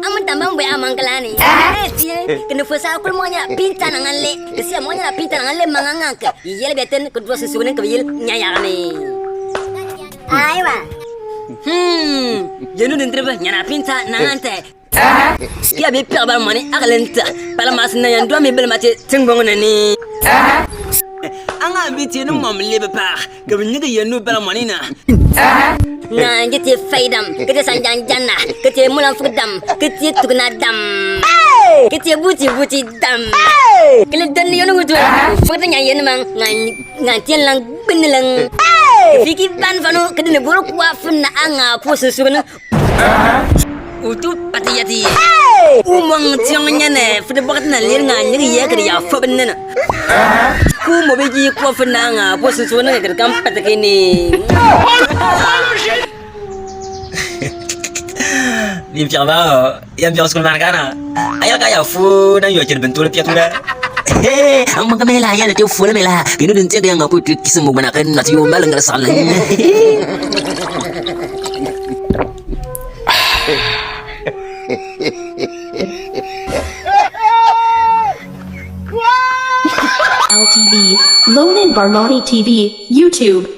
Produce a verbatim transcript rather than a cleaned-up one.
Amun tambang bwe amang kelani. Tie, kene fesa kul monya pinta nangan le. Kesia monya pinta nangan le manganga ke. Yel beten kedua susunen ke yel nyayani. Aiwa. Hmm, yenu dentre be nyana pinta nangante. Kia be pia ba mani akalenta. Pala mas na yan dua me bel mate tengbong nani. Anga bi tie nu mam le be pa. Ke bi nyige yenu bel mani na. Na nje tie faidam, ke tie sanjanjan na, ke tie mulam fukdam, ke tie tukna dam. Ke tie buti buti dam. Kele dan yenu mutu. Fukta nya yenu mang ngan ngan tie lang bin lang. Fiki ban fanu ke dene buru kwa fun na anga po susunen. Utu pati yati. Umang tiang nyane, fede bakat na lir nga nyeri ya kede ya fa benen. Ku mo beji ku fa na nga, po susunen kede kam patakini. Ni piang ba, yang piang school man kana. Aya kaya fu na yo chen bentul piang tu da. He, ang mga mela ya na fu na mela. Kinu dun tiang yang aku tu kisem mo mana kan na tiyo malang rasa lang. L T V, Lonin Barmani T V, YouTube.